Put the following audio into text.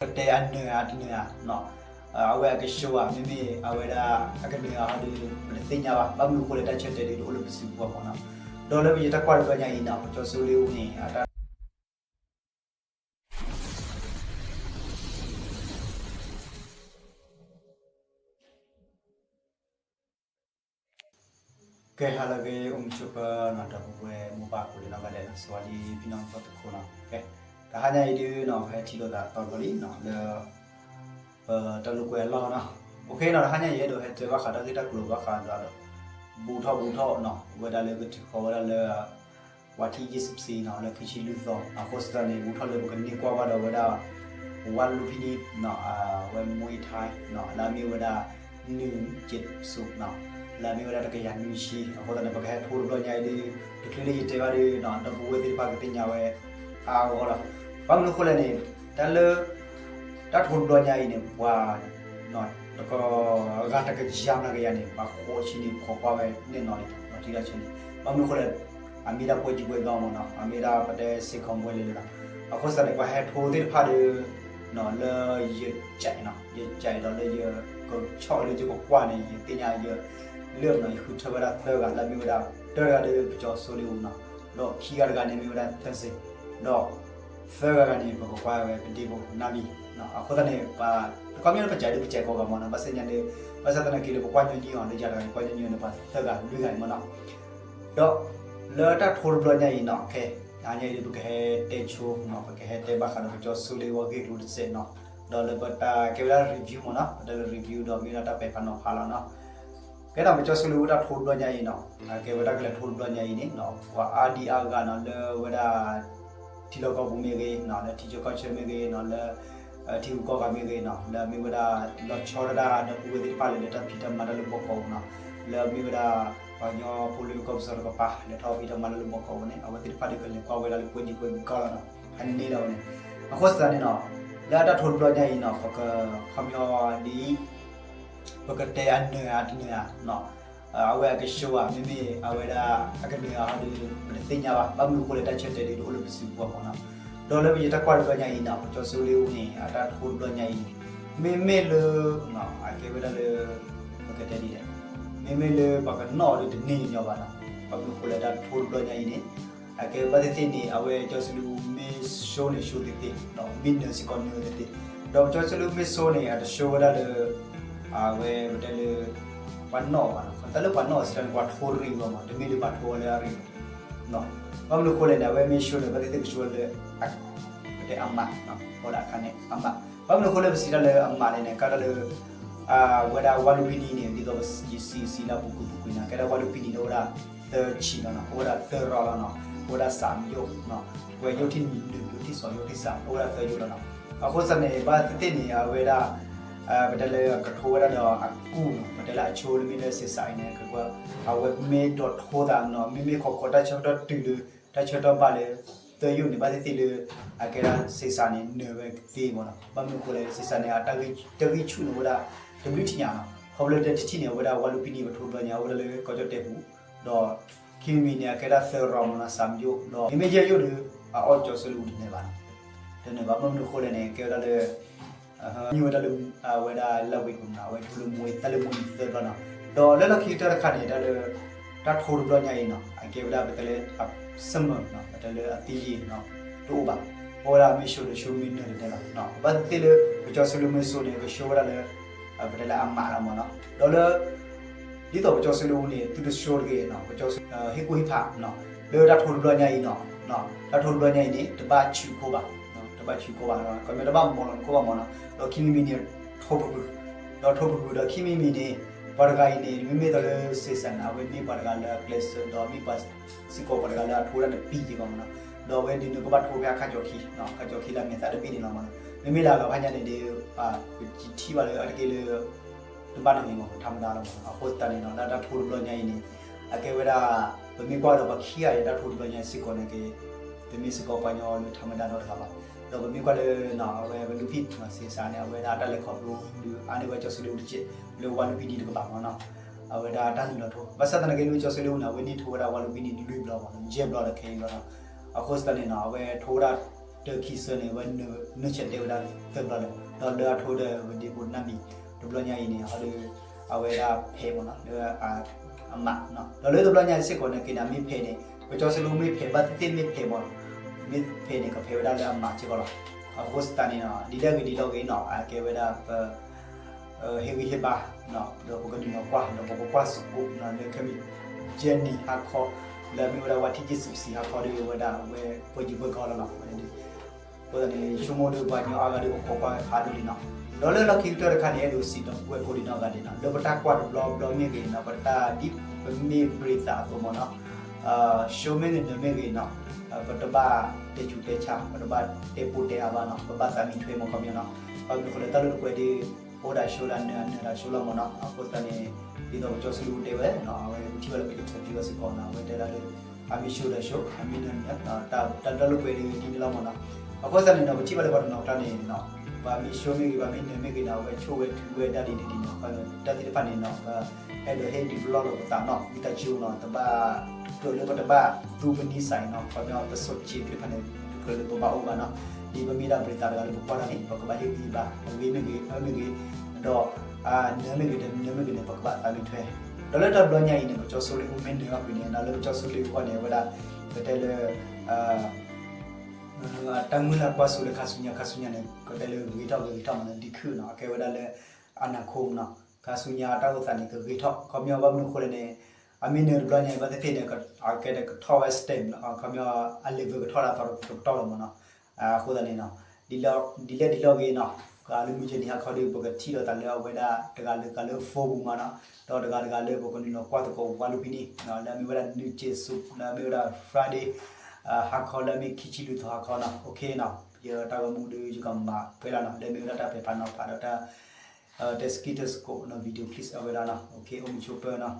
ကတဲအနၢၤဧါတနၢၤဧါနီၤ, အဝဲအကၠိဧါ မ့မ့ၢ်အဝဲဒၣ်အကနၢၤဧါဟီဒီး ပတသ့ၣ်ညါဘၣ်. ဘၣ်မနုၤအဃိလဲၣ် တၢ်ဆၢတဲာ်ဒုးတအိၣ်လၢပစုပူၤဘၣ်မ့ၢ်နီၤ. ဒီးလၢပယတၢ်ကွၢ်တဘျီညါအံၤနီၤ ပကၠီဆိလ့အူန့ၣ် အတၢ် ကဲ ဟါလၢအဂ့ၤ အိၣ်မုာ်ဆိပၢၤနီၤ ဒီပုၢ်ဝဲၢ်မိၢ်ပၢ်ကိးဂၤဒဲးနီၤ စဝၤလံ ဖံနီၤဖီတခိၣ်နီၤ. ကဲ တဟါညါအံၤဒုးနီၤ ပဟဲထံၣ်လိာ်သးသီတဘျီလံနီၤ လၢ ပတၢ်လိာ်ကွဲအလီၢ်နီၤ. အိၣ်ခ့နီၤ တဟါညါအံၤအဲၣ်ဒိးဟဲတဲဘၣ်ဃးတၢ်ဂ့ၢ်တၢ်ကျိၤဘၣ်ဃးဒီး ဘူးထီၣ်ဘူးထီၣ်နီၤ ဝဲဒၣ်လၢကထုးဃီဝဲဒၣ်လၢ ဝါထံၣ်ယဲၢ်ဆံဆံနီၤ လၢခံဆံလွံၢ်သီ အဃိသတးန့ၣ် ဘူးထီၣ်လၢပကန့ၢ်ကွၢ်ဘၣ်ဒီးဝဲဒၣ် ဝါလူဖံနံၤနီၤ အဝဲမူအံထါနီၤ လၢအမ့ၢ်ဝဲဒၣ် နုာ်က့းစူးနီၤ လၢအမ့ၢ်ဝဲဒၣ်တကယၤနွံဆံ အဃိသတးန့ၣ် ပကဟဲထိတဘျီညါအံၤဒီး တချုးလၢယတဲဘၣ်ဒီးနီၤ ဒီပုၢ်ဝဲၢ်သ့ၣ်တဖၣ်ကသ့ၣ်ညါဝဲ အါအါဂီၢ်ဂီၢ်လီၤ. ဘၣ်မနုၤအဃိလဲၣ်န့ၣ် တၢ်လၢ တၢ်ထိတဘျီညါအံၤန့ၣ် ပှၤ တက ဂၤတကယၤမျးကယၤန့ၣ် ပှၤဃိးဆံန့ၣ် ခိးကွၢ်ဝဲနဲၣ်နီၤလံ ပှၤထံၣ်တၢ်ဆၢန့ၣ် ဘၣ်မနုၤအဃိလဲၣ် အမ့ၢ်ဒၣ်ပွဲကံပွဲကီမ့ၢ်နီၤ အမ့ၢ်ဒၣ်ပတဲစ့ၢ်ကီးပွဲလဲၤလဲၤလီၤ. အဃိသတးန့ၣ် ပှၤဟဲထိသ့ၣ်တဖၣ်ဒီး လၢယကးနီၤ ယကးဒီးလၢယကဆီၣ်လၢယကကွၢ်န့ၣ် ယသ့ၣ်ညါယ လၢနီၤ ယဃုထၢဝဲဒၣ်သၢဂၤ လၢအမ့ၢ်ဝဲဒၣ် တၢတဂၤဒီးပကၠီဆိလ့အူနီၤ ဒီးခံဂၤတဂၤန့ၣ်မ့ၢ်ဝဲဒၣ်သၢစ့ၢ် ဒီး သၢဂၤဂၤန့ၣ် ပကကွၢ်ဝဲပဒ့ဖိနါဘံ အဃိသတးန့ၣ် ပှၤ တခီမ့ၢ်လၢပကးဒုးပကးကိးဂၤမ့ၢ်နီၤ ဘၣ်ဆၣ်သနာ်က့ ဘၣ်ဆၣ်သနာ်က့လၢပကွၢ်ညီနုၢ်အီၤလၢယၤတဂၤ ပကွၢ်ညီနုၢ်အီၤန့ၣ် ပှၤသၢဂၤလွံၢ်ဂၤအံၤမ့ၢ်နီၤ ဒီးလၢတၢ်ထိတဘျီညါအံၤနီၤ ခဲ တဟါညါအံၤဒုး ပကဟဲတဲဆိနီၤ ပကဟဲတဲဘၣ်ဃးဒီးပကၠီဆိလ့အဂ့ၢ်ကျိၤတစဲးနီၤ ဒီးလၢပတၢ်ကဲဝဲဒၣ် review မ့ၢ်နီၤ ပတဲလၢ review ဒီးမ့ၢ်ဒၣ်တၢ်ပဲာ်ဖးနီၤဖးလီၤနီၤ ကဲဒီးပကၠီဆိလ့အူတၢ်ထိတဘျီညါအံၤနီၤ ကဲဝဲဒၣ်ကလဲၤထိတဘျီညါအံၤန့ၣ် ပှၤအါဒံအါဂၤနီၤ လၢဝဲဒၣ် ထံလီၢ်ကီၢ်ပူၤမ့ၢ်ဂ့ၤနီၤ လၢထံဆၢကီၢ်ဆၢမ့ၢ်ဂ့ၤနီၤ လၢ ထံဂုၤကီၢ်ဂၤမ့ၢ်ဂ့ၤနီၤ လၢအမ့ၢ်ဝဲဒၣ် လီၤဆီဒၣ်တၢ်ဒီပုၢ်ဝဲၢ်သ့ၣ်တဖၣ်လၢလဲၤတၢ်ဖံးတၢ်မၤတၢ်လၢဘီကီးပူၤနီၤ လၢအမ့ၢ်ဝဲဒၣ် ပှၤကညီဖိလၢကီၢ်ပူၤစ့ၢ်ကီးတကပၤ လဲၤထီၣ်ဖံးတၢ်မၤတၢ်လၢဘီကီးပူၤန့ၣ် အဝဲသ့ၣ်တဖၣ်ဒီးကလဲၤကွၢ်ဝဲဒၣ်လၢပွဲကံပွဲကီလီၤနီၤ ဟးန့ၢ်ဒၣ်ဝဲန့ၣ် အဃိသတးန့ၣ်နီၤ လၢအတၢ်ထိတဘျီညါအံၤနီၤ ပကခီပညီဒ်အံၤ ပကတဲအနၢၤဧါတနၢၤဧါနီၤ အဝဲအကၠိဧါ မ့မ့ၢ်အဝဲဒၣ်အကနၢၤဧါဟီဒီး ပတသ့ၣ်ညါဘၣ် ဘၣ်မနုၤအဃိလဲၣ် တၢ်ဆၢတဲာ်ဒုးတအိၣ်လၢပစုပူၤဘၣ်မ့ၢ်နီၤ ဒီးလၢပယတၢ်ကွၢ်တဘျီညါအံၤနီၤ ပကၠီဆိလ့အူန့ၣ် အတၢ်ထိတဘျီညါအံၤန့ၣ် မ့မ့ၢ်လၢ အကဲဝဲဒၣ်လၢ ပကတဲဒ်လဲၣ် မ့မ့ၢ်လၢပှၤကနီၣ်အီၤဒီးတန့ၢ်ညီညီဘၣ်နီၤ ဘၣ်မနုၤအဃိလဲၣ် တၢ်ထိတဘျီညါအံၤန့ၣ် အကဲဘၣ်သ့ၣ်သ့ၣ်န့ၣ် အဝဲကၠီဆိလ့အူမ့ၢ်ဆိန့ၣ်ဆိသ့သ့ ဒီးမ့ၢ်နၢၤစ့ၢ်ကီးနၢၤသ့သ့ ဒီးကၠီဆိလ့အူမ့ၢ်ဆိန့ၣ် အတဆိဝဲဒၣ်လၢ အဝဲပတဲလၢ ပှၤနီၣ်ဘၣ်နီၤ တၢ်လၢပှၤနီၣ်စံးတၢ်န့ၣ် ပှၤထိရံၣ်ဘၣ်မ့ၢ် တမ့ၢ်လၢပှၤထိအီၤလၢအရံၣ်ဘၣ် ဘၣ်မနုၤအဃိလဲၣ်န့ၣ် အဝဲမ့ၢ်ဆိန့ၣ် ဘၣ်သ့ၣ်သ့ၣ်ကဆိလၢ ပတဲအမး ကီးဒၣ်အခါန့ၣ်အမး ဘၣ်မနုၤအဃိလၢပစံးတၢ်လၢအမးလဲၣ်န့ၣ် ကဲဒၣ်လၢ ဝဲဒၣ်ဝါလူဖံနံၤန့ၣ် ဒ်သိးယစံးစံးလၢအပူၤကွံာ်ပူၤကွံာ်န့ၣ် ကဲဒၣ်ဝါလူဖံနံၤန့ၣ် အိၣ်ဝဲဒၣ်သၢဆံလီၤနီၤ အိၣ်ဝဲဒၣ်သၢရီလီၤနီၤ အိၣ်ဝဲဒၣ်စးယိၣ် ကွဲးယိၣ်ထံၣ်နံၤ ယိၣ်ထံၣ်စီၤ ယိၣ်ထံၣ်စး အိၣ်ဝဲဒၣ်သၢယိၣ်လီၤနီၤ အဃိသတးန့ၣ် ဘၣ်သ့ၣ်သ့ၣ်န့ၣ် အဝဲဒၣ် ပတဲလၢကထိဝဲဒၣ်ဒီးအကူၣ်နီၤ ပတဲလၢအဆိလၢမ့ၢ်လၢစ့းစးအံၤန့ၣ် ကကွၢ် အဝဲမ့ၢ်ဒိးထိသးနီၤ မ့မ့ၢ်ခီခီတၢ်ဆၢကတီၢ်တုၤလၢ တၢ်ဆၢကတီၢ်ဘၣ်လၢ သၢယိၣ်န့ၣ် ဘၣ်သ့ၣ်သ့ၣ်လၢ အကဲဒၣ်စ့းစးန့ၣ် နၢၤဝဲသ့မ့ၢ်နီၤ ဘၣ်မနုၤအဃိလဲၣ် စ့းစးန့ၣ် အတၢ်ဂံၢ်ဆူၣ်န့ၣ်အိၣ်ဝဲဒၣ် တဘျုးထံၣ်ညါနီၤ ခီဖျိလၢတထံၣ်န့ၣ် အဝဲဒၣ်ဝါလူဖံနံၤပထိတဘျီညါ အိၣ်ဝဲဒၣ်လၢကီၢ်ကၠီၣ်တဲာ်ပူၤ ဒီး ခံမံၤမံၤန့ၣ် အကဲဒၣ်သၢရီမ့ၢ်နီၤ စးယိၣ် ဒီးမ့မ့ၢ်ယဲၢ်ယိၣ်ဒီး အအီၣ်ကၠီဆိလ့အူတနၢၤဘၣ်နီၤ တနၢၤဘၣ် ဘၣ်မနုၤအဃိလဲၣ်န့ၣ် ကဲဝဲဒၣ်လၢ မ့ၢ်ဝဲဒၣ်လၢ အဝဲဒၣ်လၢဝ့ၢ်ပူၤနီၤ အဝဲဒၣ်လၢမူတၢ်လၢမူနံၤသၢဘျီနီၤ ဒီးလၢလီၢ်ခံကတၢၢ်တခါန့ၣ် တၢ်လၢ တၢ်ထိတဘျီညါအံၤနီၤ အကဲဝဲဒၣ်ပတဲလၢ အစမၢၤနီၤ ပတဲလၢအသံယံာ်နီၤ တအိၣ်ဘၣ် အဝဲဒၣ်မ့ၢ်ဆိဒီးဆိမ့ၢ်နၢၤတနၢၤဘၣ် ဘၣ်သ့ၣ်သ့ၣ်လၢ ပကၠီဆိလ့အူမ့ၢ်ဆိန့ၣ် ကဆိဝဲဒၣ်လၢ ပတဲလၢအမးလီၤမ့ၢ်နီၤ ဒီးလၢ ဒ်သိးပကၠီဆိလ့အူန့ၣ် သုတဆိတဂ့ၤနီၤ ပကၠီဆိ ဟ့ၣ်ကူၣ်ဟ့ၣ်ဖးနီၤ လၢတၢ်ထိတဘျီညါအံၤနီၤ တၢ်ထိတဘျီညါအံၤန့ၣ် တဘၣ်ဆူးခိၣ်ဘၣ် တဘၣ်ဆူးခိၣ်ဘၣ် ကီမ့ၢ်တဘၣ်မီၤလီၤနခိၣ်ဘၣ်မ့ၢ်နီၤ ဒီးခံမံၤမံၤန့ၣ် ထိပှၤ ဒီးထိပှၤဒီးခံမံၤမံၤန့ၣ် ပှၤတဂၤအံၤန့ၣ် မ့မ့ၢ်သိးလၢစ့းစးန့ၣ် အဝဲမ့ၢ်ပှၤတဂၤလၢအကျဲးစၢး ဒီးမ့ၢ်ပှၤစ့ၢ်ကီးပှၤတဂၤလၢအထိဝဲဒၣ်တပံၤက့ၤဘၣ်မ့ၢ်နီၤ ဒီးအဝဲဒ်န့ၣ်ကဘၣ်ထိဖဲအခါကၠီခံ အခါကၠီခံလၢအမဲာ်သၣ်တဘ့ၣ်န့ၣ်လီၤမ့ၢ်နီၤ မ့မ့ၢ်လၢအဂၤဖးညါန့ၣ်ဒီး ပထံၣ်ဘၣ်လၢအတက့ၢ်လၢ တဘၣ်နီတမံၤမ့ၢ် ထါမဒါလီၤမ့ၢ်နီၤ အဃိသတးန့ၣ်နီၤ လၢတၢ်ထိတဘျီညါအံၤန့ၣ် အကဲဝဲဒၣ် ပမ့ၢ်ကွၢ်ဒီးပှၤခံဂၤအံၤ တၢ်ထိတဘျီညါအံၤစ့ၢ်ကီးန့ၣ်က့ၤ တမ့ၢ်စ့ၢ်ကီးပှၤကညီလၢထါမဒါနီတဂၤဘၣ် ဒီးပမ့ၢ်ကွၢ်လၢ အဝဲပလူၤဖံးစ့းစးန့ၣ် အဝဲဒၣ်တၢ်လဲၤခီဖျိဒုးအါန့ၢ်ဝဲကၠီဆိလ့အူတက့ၢ် လၢဝါလူဖံနံၤတကပၤမ့ၢ်နီၤ အဝဲဒၣ်တၢ်နုာ်လီၤထိ ဘၣ်ဆၣ်သနာ်က့လၢကၠီဆိလ့အူန့ၣ် အဝဲန့ၢ်ထိဝဲဒၣ်ဝါလူဖံနံၤလွံၢ်ဘျီမ့ၢ်နီၤ ယဲၢ်ဘျီဒီးခဲအံၤဘျီနီၤ အဃိသတးန့ၣ်နီၤ အဝဲထိဝဲဒၣ် တၢ်ခံစၢၢ်န့ၣ် အဝဲနၢၤဆဲးတဲဝဲဒၣ်သၢဘျီလၢာ် ဒီးလၢအထိဒီး ပဒ့ဖိနၢ်မံၤ တဘျီညါအံၤန့ၣ် ဟီဒီး အဝဲဒၣ်ဖဲးမ့ၢ်နီၤ လၢအမးနီၤ ဒီးလၢတဘျီညါအံၤစ့ၢ်ကီးန့ၣ် က့ၤနၤမ့ၢ်ဖဲးန့ၣ် ပကၠီဆိလ့မ့ၢ်ဖဲးဘၣ်သ့ၣ်သ့ၣ်မ့ၢ်ဖဲးမ့ၢ် မ့ၢ်ဖဲးန့ၣ် ကဖဲးဝဲဒၣ်လၢအမးစ့ၢ်ကီးလီၤ. အဃိသတးန့ၣ်နီၤ ဒ်လဲၣ်ဂ့ၤဒ်လဲၣ်ဂ့ၤနီၤ အကဲဝဲဒၣ်ပ ဟ့ၣ်ဂံၢ်ဟ့ၣ်ဘါ ဒီးပကနုာ်လီၤကွၢ် ဒီးပကကွၢ်စကိး လၢခဲမုၢ်ယဲၢ်နံၤဟါခီ လၢအမ့ၢ်ဝဲဒၣ်ဝးထံၣ်က့ၤစူးစံးဟါခီဒီးဝဲဒၣ်ဝဲပှဲၤယံၤပှဲၤကီလီၤနီၤ အဃိသတးန့ၣ် ဆိကမိၣ်ဒီးပှၤကညီအါဂၤဒီးပခိးကွၢ်ဖးဒိၣ်လံနီၤ ဒီးလၢလီၢ်ခံကတၢၢ်တခါန့ၣ် အဲၣ်ဒိးစံးဒီးကွဲးကိးဒံးနီၢ်ဂၤဒဲးနီၤ လၢပတၢ်ကွၢ်တဘျီဘျီမ့ၢ်ဂ့ၤနီၤ ပတၢ်ဒ်ပမ့ၢ်ပရံးသးအသိးမ့ၢ်နီၤ show မ့ၢ်ဂ့ၤနၢၤမ့ၢ်ဂ့ၤနီၤ ပတဘၣ်တဲဆူးတဲဆါ ပတဘၣ်တဲပိၢ်တဲအါဘၣ်နီၤ ပဘၣ်သးမံထွဲမ့ၢ်ခီပညီနီၤ ဘၣ်မနုၤဃိလၢတၢ်လၢတကွဲးဒီး အိၣ်ဒၣ် show ဒၣ်နၢၤ နၢၤဒၣ် show လီၤမ့ၢ်နီၤ အဃိသတးန့ၣ် ဒ်သိးပကၠီဆိလ့အိၣ်တဲဝဲ အဝဲပထံၣ်ဘၣ်လၢပကၠီဆိလ့အီၤစ့ၢ်ကီးနီၤ အဝဲတဲဒၣ်လၢ အမ့ၢ် show ဒၣ် show အမ့ၢ်နၢၤနၢၤ တၢ်လၢတကွဲးဒီးဒ်န့ၣ်လီၤမ့ၢ်နီၤ အဃိသတးန့ၣ်နီၤ ပထံၣ်ဘၣ်လၢပှၤတနီၤကျါန့ၣ်နီၤ ပှၤမ့ၢ် show မ့ၢ်ဂ့ၤ ပှၤမ့ၢ်နၢၤမ့ၢ်ဂ့ၤနီၤ အဝဲဆိၣ်ဝဲထုးဝဲဒၣ်ဒ်န့ၣ်ဒ်န့ၣ် တၢ်သ့ၣ်တဖၣ်န့ၣ်နီၤ ပအဲၣ်ဒိးဟ့ၣ်ဒုးပလီၢ်လီၤပသးနီၤ မ့ၢ်တၢ်ကၠိနီၤ တဘၣ် ကြၢးလၢပတဘၣ်သူပနံၤစဲးနီၤ ခီပညီပစိာ်က့သ့ၣ်တဖၣ်န့ၣ် ကြၢးလၢပဘၣ်အိၣ်ဘၣ်နီၤ ဒ်ပမ့ၢ်ဒၣ်ပရံးသးတဂၤလၢပကွၢ်တၢ်န့ၣ် ပကဘၣ်ဟ့ၣ်ဂံၢ်ဟ့ၣ်ဘါ အဂ့ၤမ့ၢ်ဂ့ၤ အၢမ့ၢ်ဂ့ၤ ဒီး နၢၤမ့ၢ်ဂ့ၤ နၢၤမ့ၢ်ဂ့ၤန့ၣ် ပကဘၣ်သးမံထွဲ ဒီးလၢတၢ်ဘျီညါအံၤန့ၣ် ပကၠီဆိလ့အိၣ်မ့ၢ်နၢၤအပူၤန့ၣ် ဒီးလၢပကၠီဆိလ့အဂီၢ်န့ၣ် အဝဲဒၣ် ပတဲလၢ တၢ်မုၢ်လၢ်ကွၢ်စိလၢခါဆူညါ ခါဆူညါန့ၣ် ပတဲလၢဂ့ၤထီၣ်ဂ့ၤထီၣ်မ့ၢ်နီၤ ဒံခုနီၤ အကဲဝဲဒၣ်လၢ အနၢ်ခိနီၤ ခါဆူညါတၢ်အိၣ်သးန့ၣ် ကဂ့ၤထီၣ် ခီပညီဘၣ်မနုၤအဃိလဲၣ်န့ၣ် အမ့ၢ်နၢၤတဘျီညါအံၤ ဘၣ်သ့ၣ်သ့ၣ်န့ၣ် အကဲကထီၣ်ဝဲ stamp နီၤ ခီပညီ အ level ကထီၣ်ဒၣ်သီတကတီၢ်လီၤမ့ၢ်နီၤ အဃိသတးန့ၣ်နီၤ ဒ်လဲၣ်ဒ်လဲၣ်ဂ့ၤနီၤ ကလၢမုၢ်ယဲၢ်နံၤဟါခီဒီး ပကထံၣ်လိာ်သးလၢအဝဲဒၣ်တဂၤလၢတဂၤလၢ phone ပူၤမ့ၢ်နီၤ ဒီးတဂၤတဂၤလၢပကနုာ်လီၤကွၢ်သကိးဝဲလၢဖဲန့ၣ် လၢအမ့ၢ်ဝဲဒၣ် နုာ်စ့းစူး လၢအမ့ၢ်ဝဲဒၣ် Friday ဟါခီ လၢအမ့ၢ်ခံဆံလွံၢ်သီဟါခီနီၤ okay နီၤ ယတၢ်ဂီၤမူဒီး ယကမၤပှဲၤလီၤနီၤ လၢအမ့ၢ်ဝဲဒၣ်တၢ်ပဲာ်ဖးနီၤဖးဒီးတၢ် တဲစကံတစကိးနီၤ video clip အဝဲဒၣ်နီၤ okay အိၣ်မုာ်ဆိးပၢၤနီၤ